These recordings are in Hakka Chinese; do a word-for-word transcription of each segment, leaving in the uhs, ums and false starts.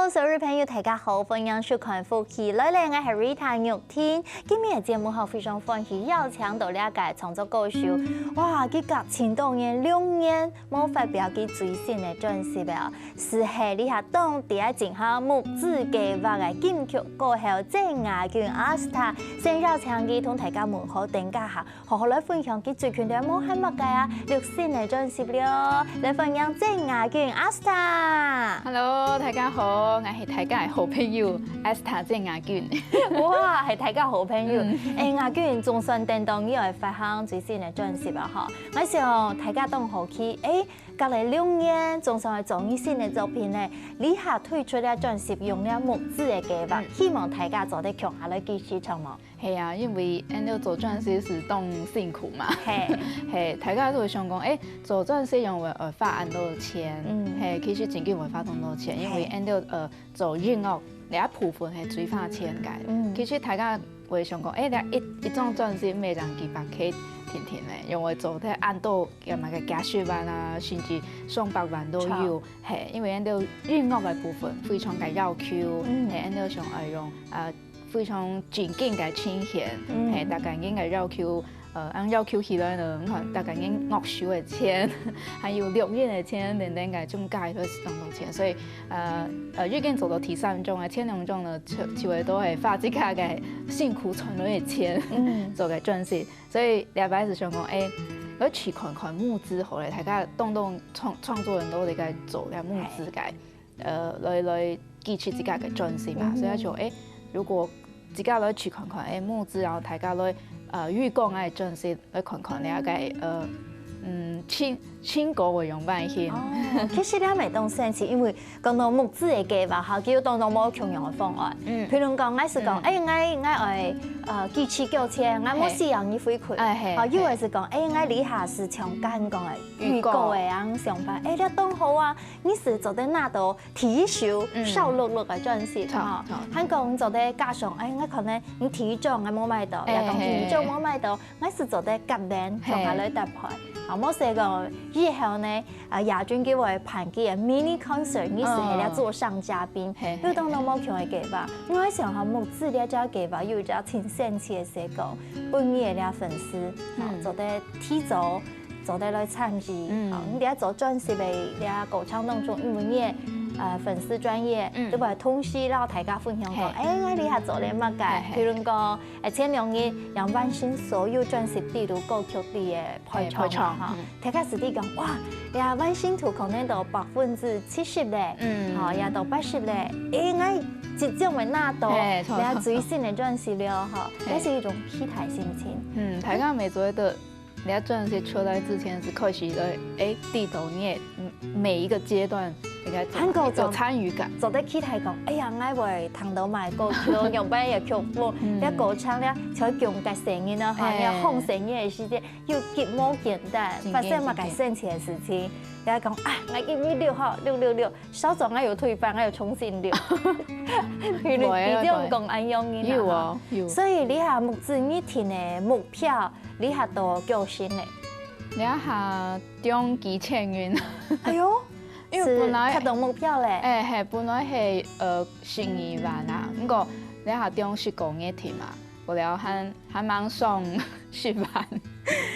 所有朋友，大家好，歡迎收看《福氣來了》，𠊎係Rita玉婷。今日个節目吼，非常歡喜邀請到這个創作歌手，哇，佢隔盡多年，六年無發表佢最新个專輯了，就係這下當紅个金曲歌后鄭雅君Asta，先邀請佢同大家問好，等一下 好好來分享佢最近在忙麼个啊，最新个專輯了。來歡迎鄭雅君Asta。Hello，大家好，𠊎係大家个好朋友Asta鄭雅君。哇，係大家好朋友。嗯。欸，雅君總算等到你愛發行最新个專輯啊吼。𠊎想大家當好奇，欸，隔了六年，總算愛做你新个作品呢。這下推出這專輯用這募資个計畫，嗯。希望大家做得共下來支持，著無？ 係啊，因為𠊎兜做專輯係當辛苦嘛。係。係，大家都會想講，欸，做專輯仰會花恁多錢？嗯。係，其實正經會花當多錢，因為𠊎兜，呃，做音樂這部分係最花錢个。嗯。其實大家會想講，欸，這一，一張專輯毋係正經幾百K定定个，仰會做得恁多，該麼个幾十萬啊，甚至上百萬都有。著。係，因為𠊎兜音樂个部分非常个要求，嗯。係，𠊎兜想愛用，呃， 非常正經个呈現，嗯。係，大家應該要求，呃，恁要求起來呢，你看大家應樂手个錢，還有錄音个錢等等个，總加起來係當多錢，所以，呃，呃，已經做到第三張个，前兩張呢，就，就會都係花自家个辛苦賺來个錢，嗯。做个專輯，所以這擺係想講，欸，來試看看募資好了，大家當多創，創作人都在該做這募資个。 呃，來，來支持自家个專輯嘛。嗯哼。所以就，欸，如果自家來試看看，欸，募資，然後大家來，呃，預購𠊎个專輯，來看看這个，呃，嗯，成，成果會仰般形。哦，其實這乜當神奇，因為講到募資个計畫，吼，佢有當多無共樣个方案。嗯。譬如講，𠊎係講，嗯。欸，𠊎，𠊎愛，呃，支持九千，𠊎無需要你回饋。係。欸，係，哦，有个係講，欸，𠊎這下係像剛剛講个預購。預購个恁想法，欸，這當好啊！ 你係做得拿到第一首，嗯。燒烙烙个專輯，著，吼。著。還講做得加上，欸，𠊎可能你第一張𠊎無買到，係，也講第二張無買到，𠊎係做得合聯，係。共下來搭配。啊，無係講以後呢，啊，雅君佢會辦佢个mini concert，你係在該做上嘉賓，嗯。係，又當多無共个計畫。𠊎想吼，募資這隻計畫有一隻盡神奇个事講，分你个這粉絲，吼，嗯。做得提早 做得來參與。嗯。哦，你這下做專輯个這過程當中，因為你个，呃，粉絲專頁，嗯。都會同時摎大家分享講，係。欸，𠊎這下做了麼个？係，係。譬如講，欸，前兩日，用完成所有專輯裡肚歌曲裡个配唱，係，配唱，吼。嗯。大家係在講，哇，這完成度可能到百分之七十咧，嗯。吼，也到八十咧，欸，𠊎即將會拿到，係，著。這最新个專輯了，吼，係。這係一種期待心情。嗯，大家每做得 這專輯出來之前係開始來，欸，知道你个，嗯，每一個階段應該做，還過有參與感。做得期待講，哎呀，𠊎會聽到麼个歌曲，用麼个曲風，嗯。這過程咧，像強个聲音啊，吼，哎。這放聲音个時節，又極無簡單，真个，發生麼个神奇个事情。也講啊，𠊎今日錄吼，錄錄錄，小組𠊎又退翻，𠊎又重新錄。有人比較講恁樣个啦，有哦，吼。有。所以你還目前你定个目標 這下到幾多歲呢？這下中幾千銀。哎喲，因為本來係達到目標咧。欸，係，本來係，呃，十二萬啊，毋過這下中十個月定嘛，過了還，還吂上十萬。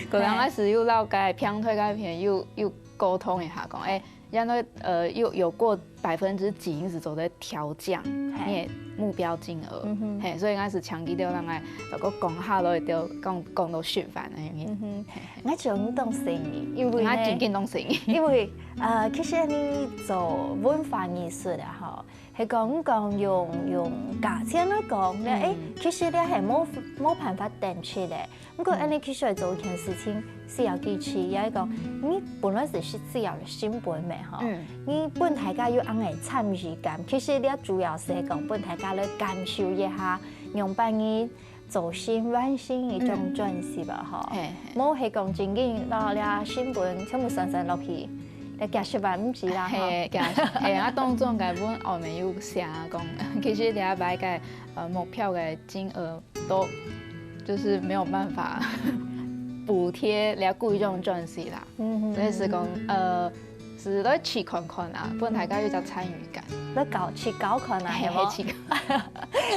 過了𠊎係有摎該平台該片有，有溝通一下，講，欸， 然後，呃，有，有過百分之幾係做得調降，嘿。你个目標金額。嗯哼。嘿，所以𠊎係長期都讓𠊎，包括講下來都講，講到十萬个樣。嗯哼。嘿，嘿。𠊎就當生意，因為呢，𠊎真正當生意。因為，呃，其實你做文化藝術啊，吼，係講，講用，用價錢來講，嗯。欸，其實你係無，無辦法等值个。 毋過，恁呢其實做一件事情，需要支持，也係講，你本來係需要成本个吼，嗯。你分大家有恁个參與感，其實你主要係講分大家來感受一下，用半日做成完成一張專輯吧，吼。嘿，嘿。無係講正經摎這成本全部算算落去，這幾十萬毋止啦，吼。嘿，幾十，嘿，啊，當中个文案面有寫講，其實這擺个，呃，目標个金額 都就是沒有辦法補貼這幾張專輯啦。嗯哼。所以係講，呃，試來試看看啊，分大家有隻參與感。來搞，試搞看啊，係無？試，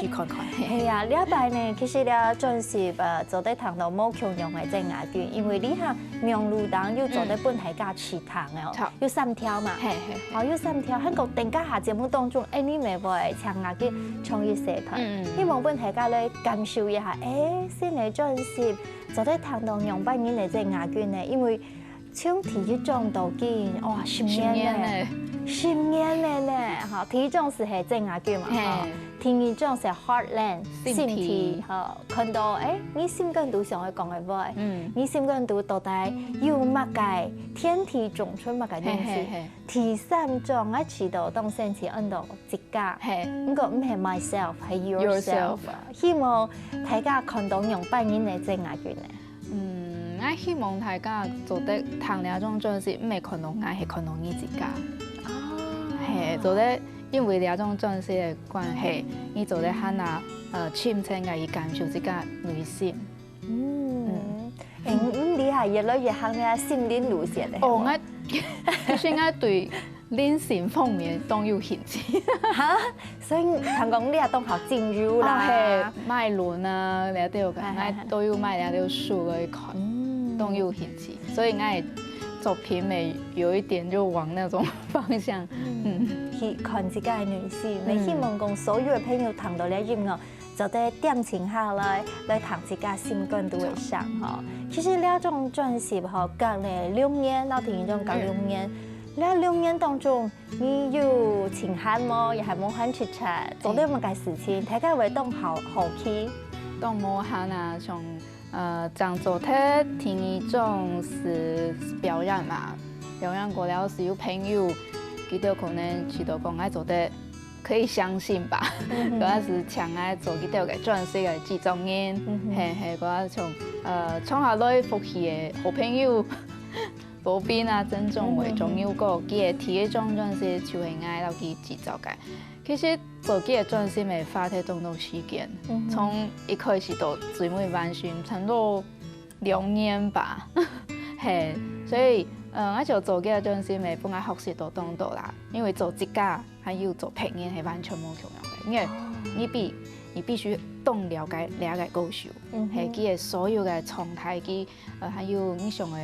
試看看，係。係啊，這擺呢，其實這專輯，呃，做得聽到無共樣个這雅君，因為這下網路頂又做得分大家試聽哦，有三條嘛。係，係，係。哦，有三條，還過等下節目當中，哎，你乜會請雅君唱一小段，希望分大家來感受一下，哎，新个專輯做得聽到仰般形个這雅君呢，因為 從第一張到今，哇，十年了，十年了，十年了呢，哈，第一張係係正雅君嘛，哈，第二張係Heartland，心地，哈，看到，哎，你心肝肚想愛講个話，嗯，你心肝肚到底有麼个天地種出麼个東西？係，係，係。第三張，𠊎試到當生趣安到自家，係，毋過毋係myself，係yourself，yourself。希望大家看到仰般形个正雅君呢。 嗯，𠊎希望大家做得聽這種專輯，毋係看到𠊎，係看到你自家。哦。係，做得因為這種專輯个關係，你做得還啊，呃，深層个去感受自家內心。嗯，哎，你這下越來越行這心靈路線了。哦，𠊎，其實𠊎對 靈性方面當有興趣。哈？所以聽講你也當好精油啦。哦，係，脈輪啊，這兜个，係，係，係。𠊎都有買這兜書來看，嗯。當有興趣。所以𠊎个作品乜有一點就往那種方向，嗯。嗯。去看自家个內心，嗯。也希望講所有个朋友聽到這音樂， 做得恬靜下來，來聽自家心肝肚个聲吼。其實這張專輯吼，隔了六年，到第二張隔六年，這六年當中，你有盡閒無？也還無閒直直，做了麼个事情？大家會當好好奇。當無閒啊，像，呃，正做忒第二張係表演嘛，表演過了係有朋友，佢兜可能試到講愛做得 可以相信吧。嗯哼。𠊎係請𠊎做佢兜个專輯个製作人，嗯哼。係，係，𠊎從，呃，創下來福氣个好朋友，羅賓啊、曾仲偉、嗯哼。鍾佑哥，佢个第一張專輯就係𠊎摎佢製作个。其實做佢个專輯乜花忒當多時間，嗯哼。從一開始到最尾完成，差不多兩年吧。係，所以，呃，𠊎就做佢个專輯乜分𠊎學習到當多啦，因為做自家 還有做別人係完全無共樣个。因為你必，你必須當了解這个歌手，嗯哼。係，佢个所有个狀態，佢，呃，還有你想个，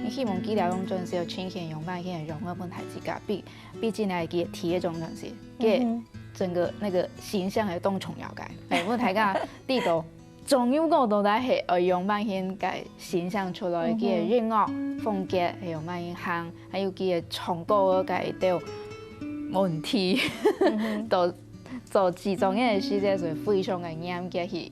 你希望佢這種專輯呈現樣般形个樣个分大自家，畢，畢竟係佢个第一張專輯，佢个嗯哼。整個那個形象係當重要个，係，分大家知道 鍾佑哥到底係愛用麼个个形象出來，嗯哼。佢个音樂風格係用麼个行，還有佢个唱歌个該兜問題，嗯哼。都做製作人个時節係非常个嚴格去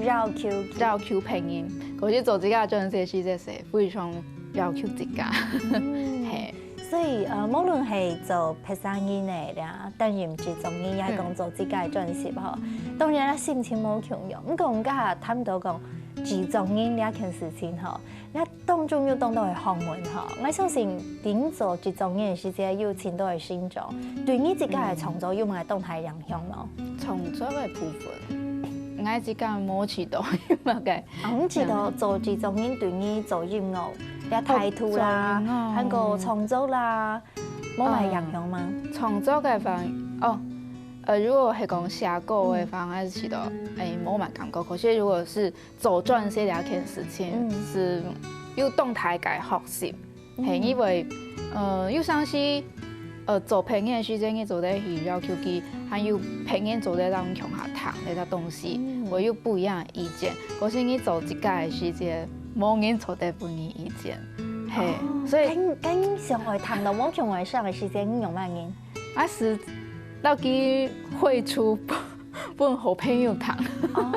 要求佢。要求別人，可是做自家專輯个時節係非常要求自家，嗯。係。 所以，呃，無論係做別儕人个啦，擔任製作人，也係講做自家个專輯吼，當然啦，心情無共樣。毋過，𠊎頭先談到講製作人這件事情吼，這當中有當多个學問吼。𠊎相信，頂做製作人个時節，有盡多个成長，對你自家个創作有無當大影響咯？創作个部分，𠊎自家無試到有麼个。啊，你試到做製作人對你做音樂，這態度啦，哦，做音樂。還有創作啦， 無麼个影響嗎？嗯，創作个方，哦，呃，如果係講寫歌个方，還係試到，欸，無麼个感覺。可是如果係做專輯這件事情，嗯。係有當大个學習。嗯。係，因為，呃，有當時，呃，做別人个時節，你做得去要求佢，還有別人做得摎你共下談這个東西，嗯。會有不一樣个意見。可是你做自家个時節，無人做得分你意見。 係，哦，所以該，該想愛談到無共樣个時節，你用麼人？啊，係，到底會出分好朋友談。哦。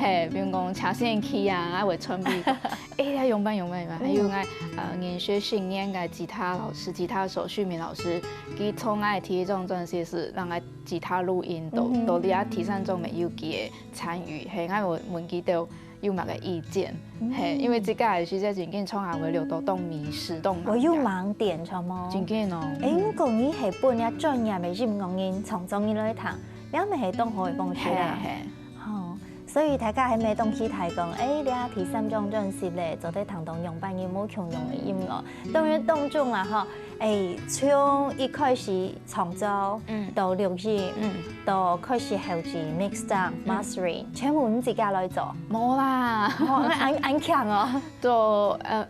係，比如講，請先去啊，啊，會準備講，欸，愛用麼用麼用麼，還有𠊎，呃，認識十年个吉他老師、吉他手徐明老師，佢從𠊎第一張專輯係摎𠊎吉他錄音，到，嗯哼。到這第三張乜有佢个參與，係，𠊎有問佢兜 有麼个意見。嗯。係，因為自家个時節真經常也會留到當迷失，當茫然。會有盲點，著無？真經哦。欸，毋過你係分這專業个音樂人、創作人來談，這乜係當好个方式啦。係，係。吼，所以大家還無當期待講，欸，這第三張專輯咧，做得聽到兩百人無共樣个音樂。當然當中啊，吼，欸，從一開始創作，嗯。到錄音，嗯。到開始後期 mix down、嗯。mastering，全部你自家來做。無啦。哦，恁，恁，恁強哦。就，呃，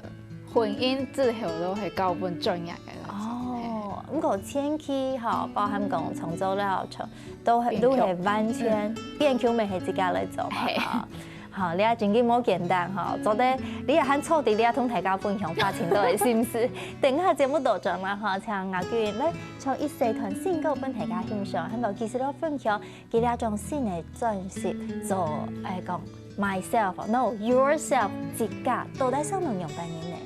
混音之後都係交分專業个來做。哦，毋過前期吼，包含講創作了，創，都係，編曲。都係完全，嗯。編曲乜係自家來做嘛，嘿。吼。 好，這真經無簡單吼，做得你也還坐在這同大家分享發情到的心事。等下節目倒轉來吼，請雅君來從一細段新歌分大家欣賞，還有其實都分享佢這張新的專輯做，欸，講myself，no，yourself，自家到底想用用个人呢？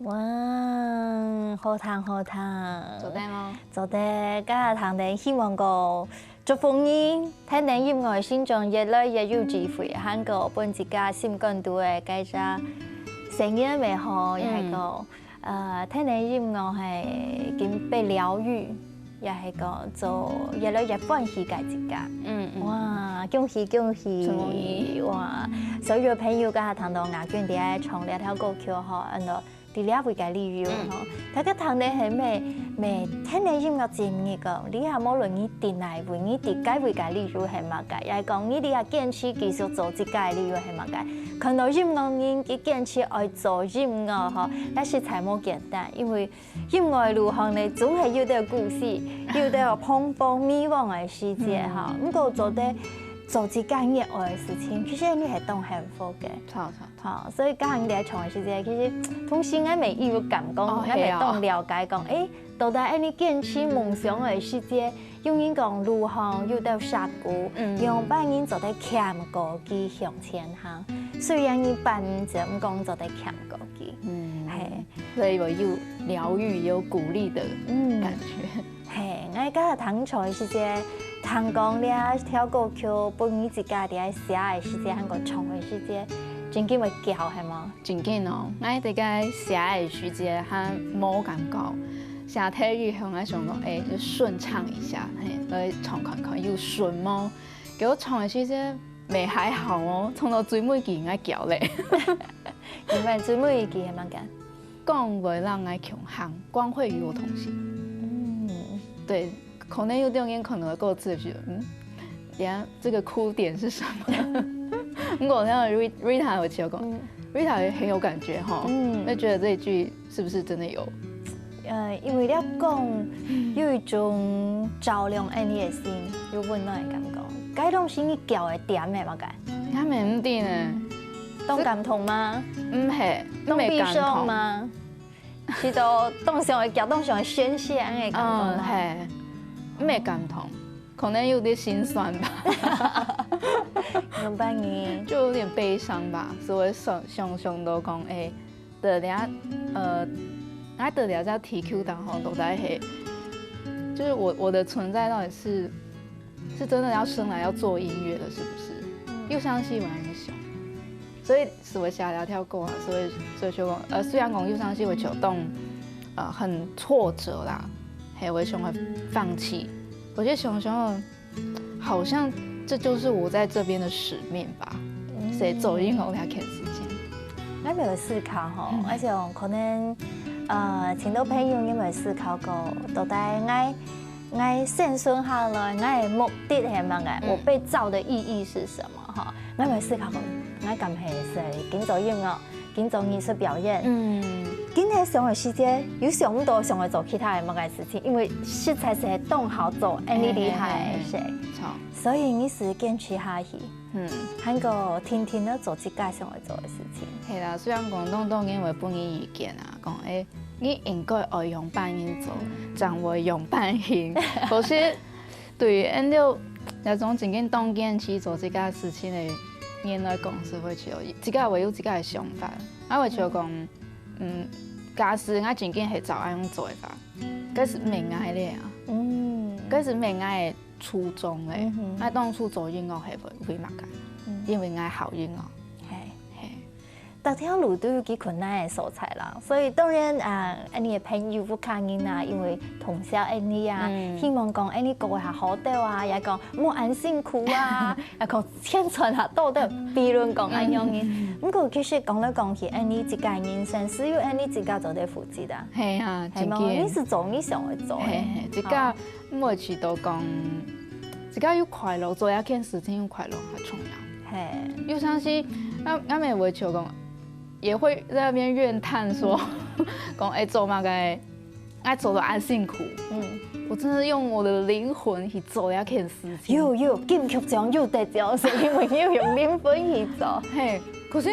哇，好聽，好聽。做得無？做得，今下聽得希望講祝福你，聽聽音樂成長越來越有智慧，還過分自家心肝肚个該隻聲音也好，也係講，呃，聽聽音樂係經被療癒，也係講做越來越歡喜个自家。嗯，嗯。哇，恭喜恭喜！哇，所有朋友今下聽到雅君在唱這條歌曲吼，恁多 在這位个理由吼，大家聽得係乜，乜聽个音樂真个講，你也無論你在哪位，你在該位个理由係麼个，也係講你這下堅持繼續做自家个理由係麼个。看到音樂人佢堅持愛做音樂吼，也實在無簡單，因為音樂路項呢，總係有兜故事，有兜蓬勃迷惘个時節吼。毋過做得做自家熱愛个事情，其實你係當幸福个。著，著。 吼，所以今下你在唱个時節，其實同時𠊎乜有感覺，𠊎乜當了解講，欸，到底恁樣堅持夢想个時節，有人講路項有兜山谷，仰般人做得擎過去向前行。雖然你半毋知，毋過做得擎過去。嗯，係。所以有，有療癒、有鼓勵的感覺。 係，𠊎今下聽唱个時節，聽講這條歌曲分你自家在該寫个時節，還過唱个時節，真經會噭係無？真經哦，𠊎在該寫个時節還無感覺，寫忒以後𠊎想講，欸，就順唱一下，係，來唱看看有順無？結果唱个時節乜還好哦，唱到最尾句𠊎噭咧。原本最尾一句係麼个？ 光會摎𠊎共行，光會與我同行。嗯，對，可能有兜人看到歌詞就覺得，嗯，等下這個哭點是什麼？毋過像Rita有講，Rita也很有感覺哈，嗯，那覺得這一句是不是真的有？呃，因為這光有一種照亮𠊎俚个心，有溫暖个感覺。該東西你噭个點係麼个？𠊎乜毋知呢。 當感動嗎？毋係，毋係感動。當悲傷嗎？係都當想愛噭，當想愛宣洩恁樣个感動嗎？嗯，係，毋係感動，可能有點心酸吧。仰般呢？就有點悲傷吧，所以想，想，想到講，欸，對，等下，呃，𠊎對這隻地球上吼，到底係，就是我，我的存在到底是，是真的要生來要做音樂的，是不是？嗯。有當時𠊎恁樣想。所以係會寫這條歌啊，所以所以就講，呃，雖然講有當時會覺得，呃，很挫折啦，還會想要放棄，可是想想，好像這就是我在這邊的使命吧，所以做音樂這件事情。𠊎有思考吼，𠊎想可能，呃，盡多朋友你有思考過，到底𠊎𠊎生存下來，𠊎个目的係麼个？我被造的意義是什麼？哈，𠊎有思考過，𠊎敢係係緊做音樂，緊做藝術表演。嗯，今天想个時節，又想毋到想要做其他个麼个事情，因為實在係當好做，恁厲害个事。錯，所以你係堅持下去，嗯，還過天天都做自家想要做个事情。係啦，雖然講當多人會分你意見啊，講誒，你應該愛仰般人做，正會仰般行，可是對於恁兜這種真正當堅持做自家事情个人來講，係會覺得自家會有自家个想法，啊會覺得講，嗯，假使𠊎真正係照恁樣做个話，該係毋係𠊎咧啊，嗯，該係毋係𠊎个初衷咧。嗯哼𠊎當初做音樂係為為麼个？嗯因為𠊎好音樂。嘿。嘿，逐條路都有佢困難个所在啦，所以當然啊，你个朋友屋下人啊，因為通宵恁樣啊，嗯希望講恁樣過較好兜啊，也講莫恁辛苦啊，也講千賺較多兜，比論講恁樣个。毋過其實講來講去，恁樣自家个人生，只有恁樣自家做得負責啊。係啊，係無？真嘅你係做你想愛做个。嘿嘿，自家毋會試到講，自家有快樂，做一件事情有快樂較重要。嘿，有當時，啊，啊，也會就講，也會在那邊怨嘆說，講，哎，做麼个，哎，做到恁辛苦，嗯，我真的用我的靈魂去做一件事情。有有金曲獎有得獎，係因為有用靈魂去做。嘿，可是，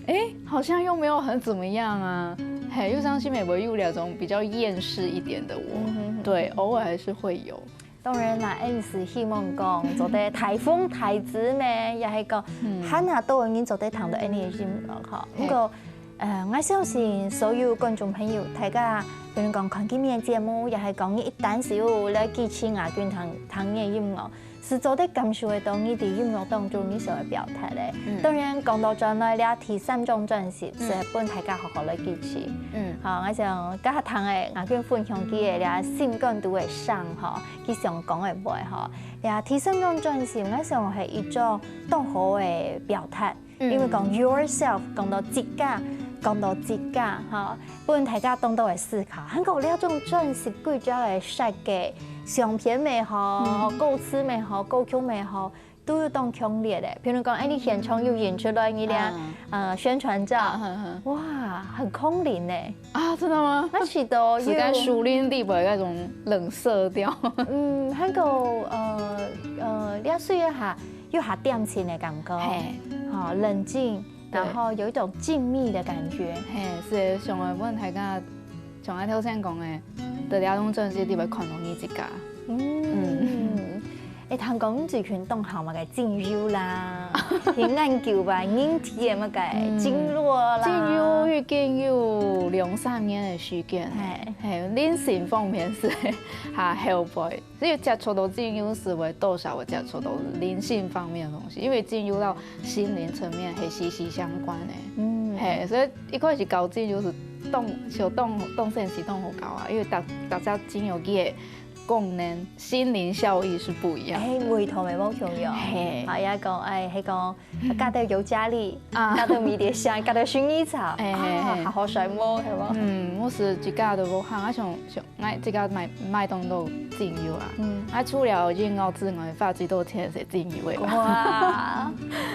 哎，好像又沒有很怎麼樣啊。嘿，又像是美國又那種比較厭世一點的我，嗯哼哼對，偶爾還是會有。當然啦，𠊎係希望講做得大紅大紫咩，也係講，嗯還較多人做得聽到恁樣个音樂吼。嘿毋過，呃，𠊎相信所有觀眾朋友，大家比如講看今日个節目，也係講你一旦係有來支持雅君聽聽你个音樂，係做得感受得到你在音樂當中你想要表達个。嗯當然講到轉來，這第三張專輯係分大家好好來支持。嗯，好，𠊎想今下聽个雅君分享佢个這心肝肚个聲吼，佢想講个話吼，這第三張專輯，𠊎想係一種當好个表達。嗯因為講yourself，講到自家，講到自家，吼，分大家當多个思考。還過這種專輯規隻个設計，相片也好，歌詞也好，歌曲也好，都有當強烈个。譬如講，哎，你現場有演出來，你這，啊呃，宣傳照，啊，哼哼哇，很空靈呢。啊，真的嗎？那是都有，是該樹林裡背那種冷色調。嗯，還過，呃呃，這水一下，又較恬靜个感覺，嘿，好，冷靜，對然後有一種靜謐的感覺。嘿，係想愛問大家，像𠊎頭先講个，在這種專輯裡背看到你自家。嗯，哎，聽講你最近當好麼个精油啦，去研究吧，人體个麼个嗯經絡啦，精油已經有兩三年个時間，嘿嘿，靈性方面係較後背。所以接觸到精油係會多少會接觸到靈性方面个東西，因為精油到心靈層面係息息相關个。嗯，嘿，所以一開始搞精油係當就當當神奇當好搞啊，因為大大家精油个功能、心靈效益是不一樣的。哎，味道也無共樣。嘿啊，也講，哎，還講，加點尤加利，啊加點迷迭香，加點薰衣草，哎啊，哎好好睡無，係無？嗯，𠊎係自家都無行，𠊎想想，𠊎自家買買當多精油啊。嗯，啊，除了音樂之外，花幾多錢食精油个吧？哇，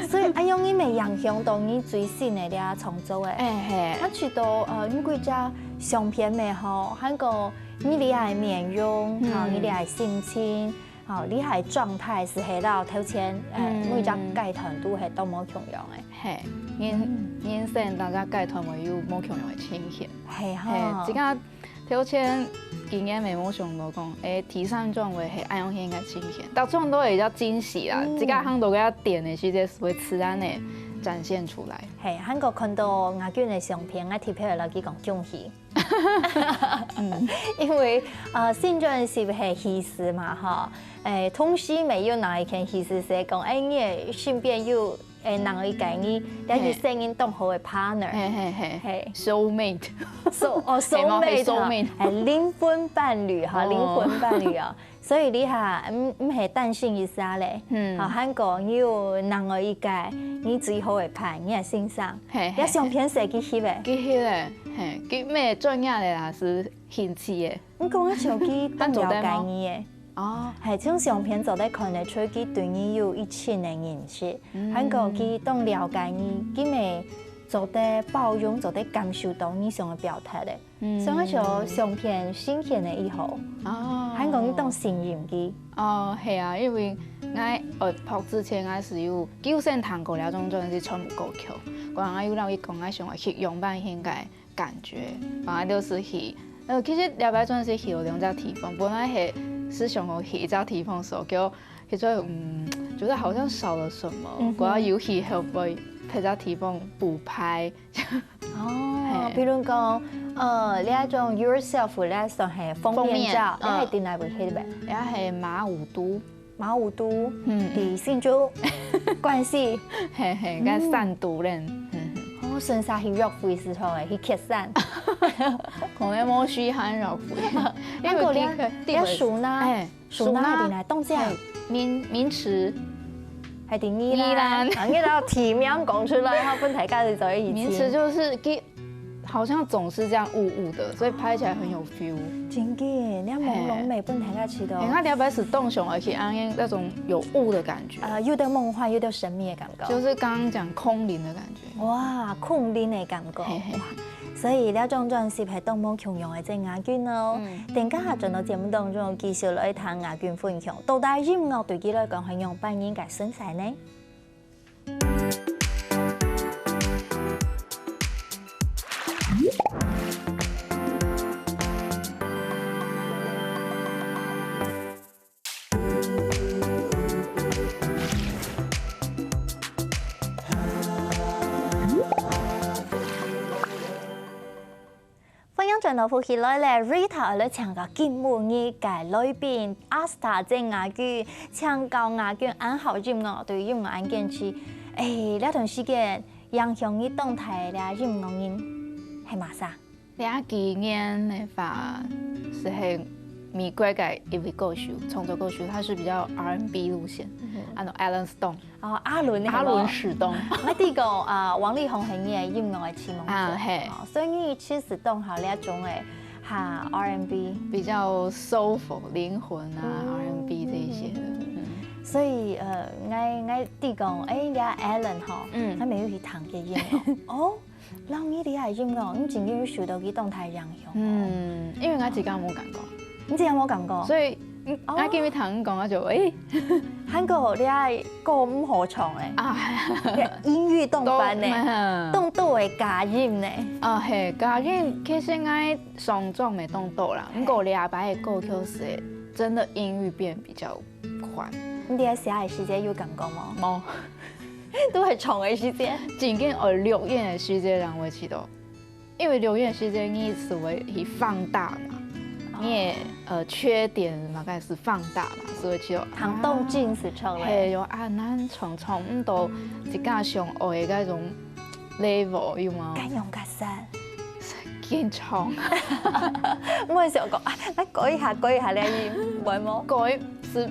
所以恁樣你也影響到你最新个這創作个。哎嘿，我知道，呃，你規隻相片也好，還過你這个面容，嗯吼，你這个心情，吼，你个狀態係係到頭前，呃，嗯每隻階段都係都無共樣个。嘿，人人生大家階段會有無共樣个情形。係嘿，吼自，家頭前幾年也無想到講，哎，第三種會係恁樣个情形，逐種都會比較驚喜啦。嗯自家行到該點个時節，會自然个展現出來。係，還過看到雅君个相片，𠊎特別來去講恭喜。因為呃，新專輯係喜事嘛，吼，哎，同時也有另一件喜事係講，哎，你个身邊有誒，另外一個你，這係生人當好个partner。嘿嘿嘿嘿，soulmate。So，哦，係嗎？係soulmate，soulmate。誒，靈魂伴侶哈，哦。靈魂伴侶啊。所以你哈，毋，毋係單身一儕咧，嗯。好，還過你有另外一個，你最好个伴，你个先生，嘿嘿，這相片係佢翕个。佢翕个，嘿，佢無專業个啦，係興趣个。你講个像佢當了解你个。 哦。係，從相片做得看得出，佢對你有一定个認識。嗯。還過佢當了解你，佢乜做得包容，做得感受到你想要表達个。嗯。所以𠊎想相片新鮮个以後，哦。還講你當信任佢。哦，係啊，因為𠊎，呃，拍之前𠊎係有，就先聽過這張專輯全部歌曲，𠊎還有摎佢講，𠊎想要去樣般應該 感覺，反正就是去，呃，其實這擺專輯去有兩隻地方，本來係，係想講去一隻地方，所以就，去做，嗯，覺得好像少了什麼，嗯哼。𠊎有去後背別隻地方補拍。哦，嘿。比如講，呃，這種yourself，這算係封面照，封面，嗯。這係在哪位翕个？這係馬武都。 馬武都，嗯。在新竹關西。嘿嘿，該山肚咧。嗯。哦，順續去約會係好个，去蹶山。可能無時間約會。因為還過你啊，你啊，樹林，哎，樹林樹林，在哪？東家。哎，明，明池。還在宜蘭。宜蘭。啊，你摎地名講出來，哈，分大家去做一起。明池就是去 好像總是這樣霧霧的，所以拍起來很有feel。真个，你看朦朧美分大家試到。你看，你要不要是動熊，而且暗夜那種有霧的感覺，呃，有點夢幻，有點神秘的感覺。就是剛剛講空靈的感覺。哇，空靈的感覺。嘿嘿。哇，所以這張專輯係當無共樣个這雅君哦。嗯。等下轉到節目當中，繼續來聽雅君分享，到底音樂對佢來講係樣般人个存在呢？ 歡迎轉到福氣來了，Rita愛來請教今晡日个來賓，Asta曾雅君，請教雅君恁好音樂，對音樂恁堅持。誒，這段時間影響你當大个音樂人係麼儕？這幾年个話，係美國个一位歌手，創作歌手，他是比較R and B路線，嗯。啊，Alan Stone。 哦，阿倫个係無？阿倫史東。𠊎知講，啊，王力宏係你个音樂个啟蒙者。啊，嘿。哦，所以你其實當好這種个，哈，R and B。比較soulful、靈魂啊，嗯。R and B這一些的，嗯。所以，呃，𠊎，𠊎知講，誒，這Alan吼，嗯。佢乜有去聽佢音樂。哦， 摎你這个音樂，你真正有受到佢當大影響哦。嗯，因為𠊎自家無感覺。你自家無感覺？所以，嗯，哦。𠊎今日聽你講，𠊎就，誒。還過你个歌毋好唱誒。啊。這音域當寬呢，都，嗯。當多个假音呢。啊，嘿，假音其實𠊎上張乜當多啦，嘿。毋過這擺个歌曲係真的音域變比較寬。你在寫个時節有感覺無？無。 都係唱个時節。真正愛錄音个時節，人會知道，因為錄音个時節，你係會去放大嘛，哦。你个，呃，缺點嘛，開始放大嘛，所以就，行動進是唱个。啊，嘿，有啊，恁唱唱毋到自家想愛个該種level，有無？該用較散。 緊張。毋會想講，啊，來改一下，改一下這音，會無？改係，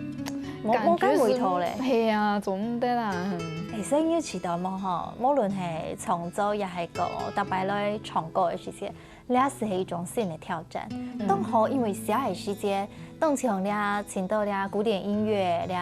無，感覺係，無該味道咧。係啊，做毋得啦，嗯。誒，所以你有試著無吼？無論係創作也係講逐擺來唱歌个時節，這係一種新个挑戰。嗯。當好，因為寫个時節，當像這尋到這古典音樂，這，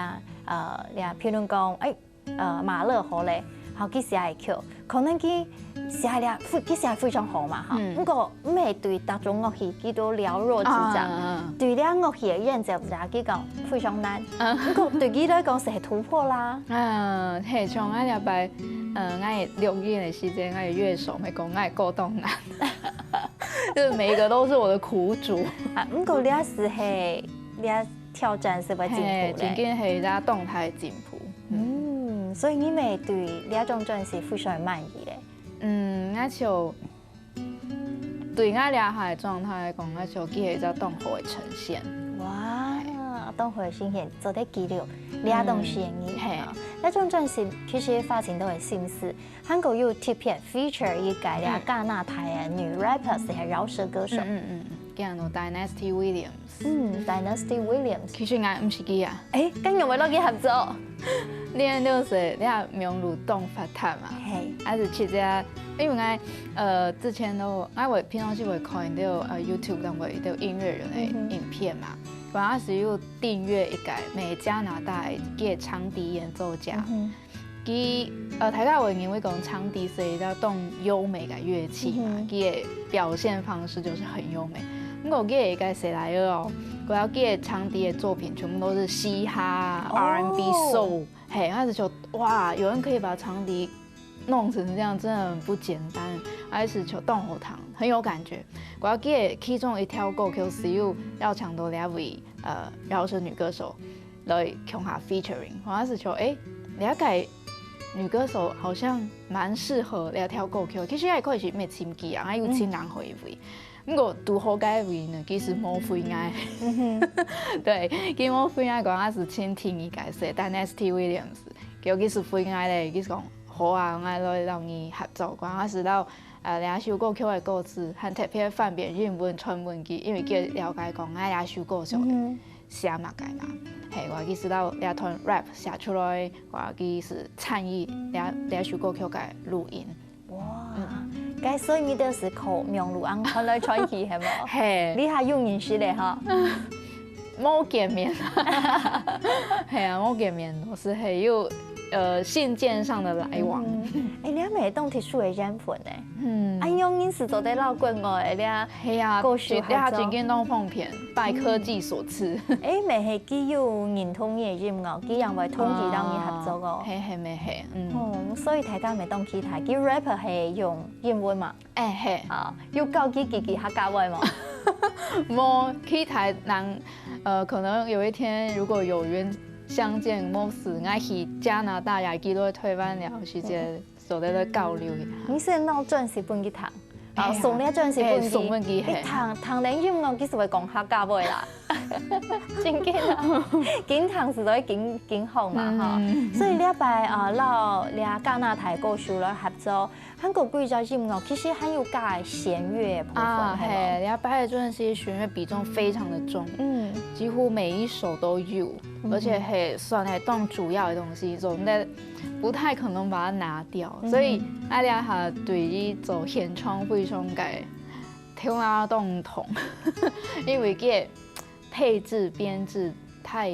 呃，這譬如講，誒， 呃，馬勒好咧，吼，佢寫个曲，可能佢寫了非，佢寫得非常好嘛，吼。嗯。毋過，毋係對大眾樂器，佢都了若指掌。啊，啊，啊。對這樂器个演奏者，佢講非常難。啊。毋過對佢來講係突破啦。啊，嘿，像𠊎這擺，呃，𠊎錄音个時間，𠊎个樂手會講，𠊎个歌當難。就是每一個都是我的苦主。啊，毋過這係，這挑戰係會進步咧。嘿，真正係一隻動態進步。 嗯，所以你乜對這張專輯非常滿意咧？嗯，𠊎就對𠊎這下个狀態來講，𠊎就佢係一隻當好个呈現。哇，當好个呈現，做得記錄這當時个你。嗯，嘿。啊，這張專輯其實花盡多个心思，還過有特別 feature一個這加拿大个女 rapper，係饒舌歌手。嗯嗯嗯，叫做 Dynasty Williams。嗯，Dynasty Williams。其實𠊎毋識佢啊，誒，跟有沒有跟佢合作？你就係你名路當發達嘛，嘿，還是其實啊，因為𠊎呃之前都，𠊎會平常時會看到呃 YouTube 當中有音樂人的影片嘛，我也是有訂閱一個美加拿大个長笛演奏家。 佢呃，大家會認為講長笛係一種當優美个樂器嘛，佢个表現方式就是很優美。毋過佢个一個細倈仔哦，佢个長笛个作品全部都是嘻哈、R and B、soul，嘿，開始就哇，有人可以把長笛弄成這樣，真的很不簡單。開始就當好聽，很有感覺。佢个其中一條歌曲係有邀請到兩位呃饒舌女歌手 來共下 featuring，我開始就誒，這個女歌手好像蠻適合這條歌曲。其實也可以去咩尋佢啊，還有請人可以會。毋過堵好該位呢，其實無回𠊎。對，佢無回𠊎，講𠊎係請聽佢个係 Dynasty Williams，結果佢係回𠊎咧，佢講好啊，𠊎來摎你合作，講𠊎係摎呃這首歌曲个歌詞，還特別翻變英文傳分佢，因為佢了解講𠊎這首歌曲 寫麼个嘛。嘿，𠊎其實到這段 rap 寫出來，𠊎其實參與這這首歌曲个錄音。哇，該所以你兜係靠網路恁看來傳去係無？嘿，你還有認識咧哈？無見面，嘿啊，無見面，都是嘿有呃信件上的來往。哎，你還沒當特殊的身份呢。嗯，哎喲，你係做得摎國外的咧。嘿啊，歌手合作這真正當方便，拜科技所賜。哎，乜係佢有認同你的音樂，佢也會同意摎你合作哦。嘿嘿，乜係，嗯。哦，所以大家乜當期待，佢 rap 係用英文嘛？哎嘿，啊，有教佢幾句客家話無？無，期待能，呃，可能有一天如果有緣相見，無事，𠊎去加拿大也去到台灣了，時節做得來交流一下。你先摎專輯分佢聽，啊，送這專輯分佢，送分佢，嘿。聽聽了音樂，佢就會講客家話啦。真緊啊，緊聽就會緊緊好嘛哈。所以這擺啊，摎這加拿大歌手來合作， 還過歸隻音樂其實還有加弦樂部分，啊，係無？嘿，這擺个專輯弦樂比重非常的重，嗯，幾乎每一首都有，而且嘿算係當主要的東西，總的不太可能把它拿掉，所以愛這下對於做演唱會上个頭腦當痛，因為个配置編制太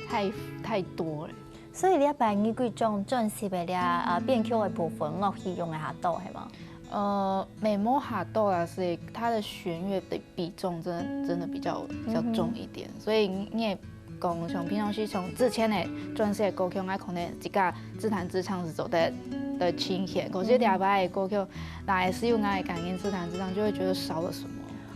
太太多了。所以這擺你歸張專輯个這呃編曲个部分，樂器用个較多，係無？呃，乜無較多啦，是它的弦樂的比重真的真的比較比較重一點，所以你也講像平常時像之前的專輯的歌曲，𠊎可能自家自彈自唱係做得的情形，可是這擺的歌曲，若係有𠊎个個人自彈自唱，就會覺得少了什麼。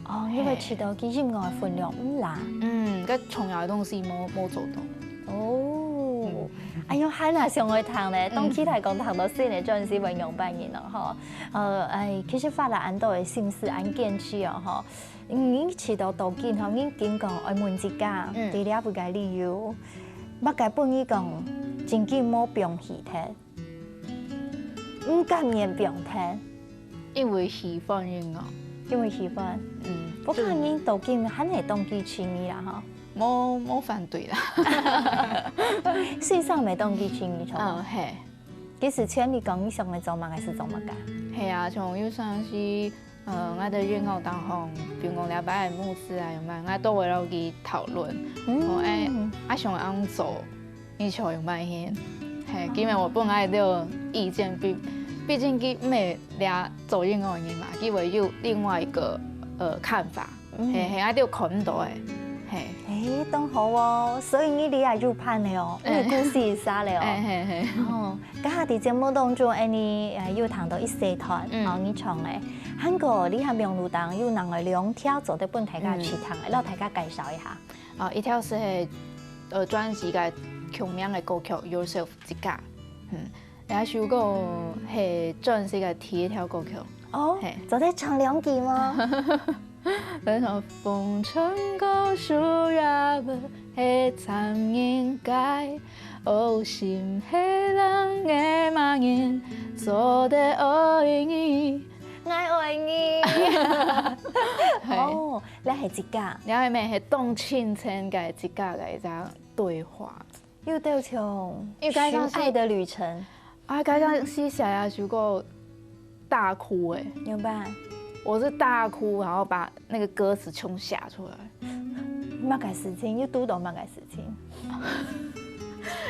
哦，你會試著佢音樂个分量毋罅。嗯，該重要的東西無無做到。哦，哎喲，還係想愛聽呢，當期待講聽到新个專輯會仰般形咯吼。呃，哎，其實花了恁多个心思、恁堅持哦吼。嗯，你試著到今吼，你緊講愛問一下，嗯在這位个理由，麼个分你講真緊無放棄忒？毋甘願放忒，因為喜歡音樂，因為喜歡。嗯，不過你到今還係當支持你啦吼，無無反對啦。先生乜當支持你，著無？嗯，嘿。其實像你講，你想愛做麼个係做麼个？係啊，像有常時，呃，𠊎个音樂當中，比如講禮拜个牧師啊，有無？𠊎都會摎佢討論，嗯哦，哎，啊想恁做，你想有無先？嘿，因為我本來就有意見，畢畢竟佢毋係這做音樂个人嘛，佢會有另外一個呃看法，嘿嘿，啊就看毋到誒，嘿，誒，當好哦，所以你這下有伴了哦，你故事一下了哦。哎嘿嘿。哦，今下在節目當中，誒，你呃有談到一些團，嗯哦，你唱誒，還過你還網路當有另外兩條做得分大家去聽，誒，摎大家介紹一下。哦，一條係呃專輯个同名个歌曲 Yourself 自家，嗯，這首歌係專輯个第一條歌曲，哦嘿，做得唱兩句嗎？然後風箏高樹葉係殘忍个，惡心係冷个，麼人做得愛你？𠊎愛你。哦，這係自家。然後係當親切个自家个一隻對話。有兜像因為該當時《愛的旅程》。啊，該當時寫啊，如果大哭欸，怎麼辦？我是大哭，然後把那個歌詞全部寫出來。麼个事情？又堵到麼个事情？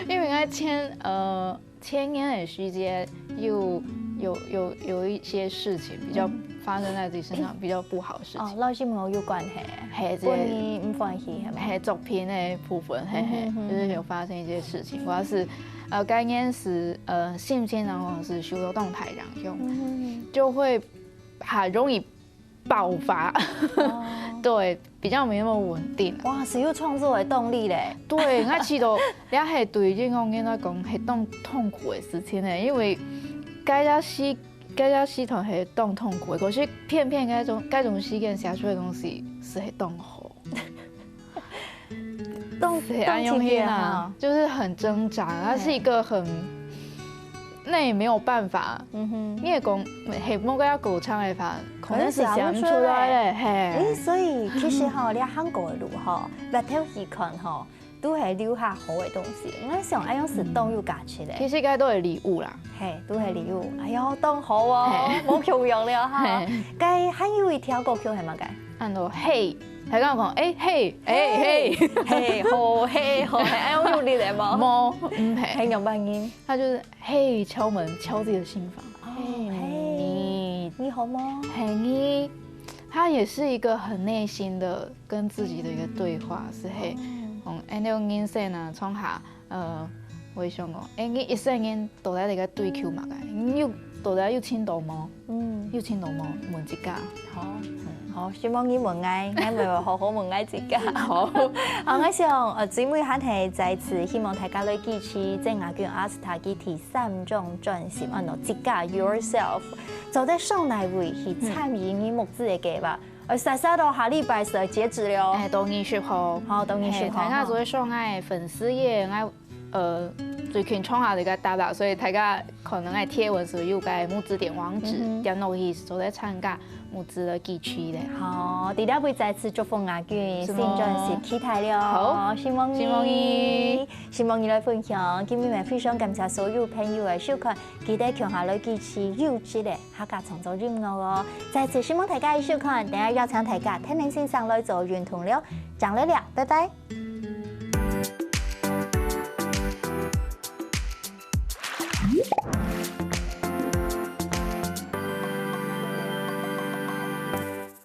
因為𠊎前呃前年的時間有有有有一些事情比較發生在自己身上比較不好的事情。哦，老師們有關係，係，這个本人毋歡喜，係嗎？係作品的部分，嘿嘿，嗯哼哼。就是有發生一些事情，或者是呃該年時呃心情上或者是受到動態影響，嗯哼哼。就會很容易爆發，哦。對，比較沒那麼穩定。哇，是有創作的動力咧。對，𠊎試著這係對音樂人來講係當痛苦的事情呢，因為該隻時該隻時段係當痛苦的，可是偏偏該種該種時間寫出來的東西是會當好。當係恁樣啊，就是很掙扎，它是一個很，那也沒有辦法。嗯哼。你也講，係無个要歌唱的話，可能是寫不出來的，嘿。誒，所以其實吼，你行過的路吼，越頭去看吼，都係留下好的東西。我想，哎，樣是當有價值的。其實該都係禮物啦。嘿，都係禮物。哎喲，當好哦，嘿。無共樣了哈。嘿。該還有一條歌曲係麼个？安到嘿，大家講，誒，嘿，誒，嘿。嘿，好，嘿，好，嘿，哎，有力的無？無，毋係。嘿，仰般音？它就是嘿，敲門，敲自己的心房。哦，嘿，你好嗎？嘿，你。它也是一個很內心的跟自己的一個對話，是嘿，嗯，恁樣人生啊，從下 呃，會想講，誒，你一生人到底在該追求麼个？你有到底有尋到無？嗯。有尋到無？問自家。好，嗯，好，希望你問𠊎，𠊎會好好問𠊎自家。好。啊，𠊎想，呃，最尾還係再次希望大家來支持鄭雅君Asta佢第三張專輯，安到自家Yourself，做得上哪位去參與你募資个計劃？ 呃，煞煞到下禮拜就截止了。誒，到二十號。好，到二十號。嘿，大家做得上𠊎粉絲頁，𠊎，呃，最近創下一個搭檔，所以大家可能𠊎貼文時有個募資點網址，嗯哼。點落去做得參加募資的機制咧。好，在這位再次祝福雅君新專輯，期待了。好，希望你，希望你，希望你來分享。今日也非常感謝所有朋友的收看，記得共下來支持優質的 客家創作音樂哦。再次希望大家个收看，等下邀請大家天天先生來做運動了，正來尞，拜拜。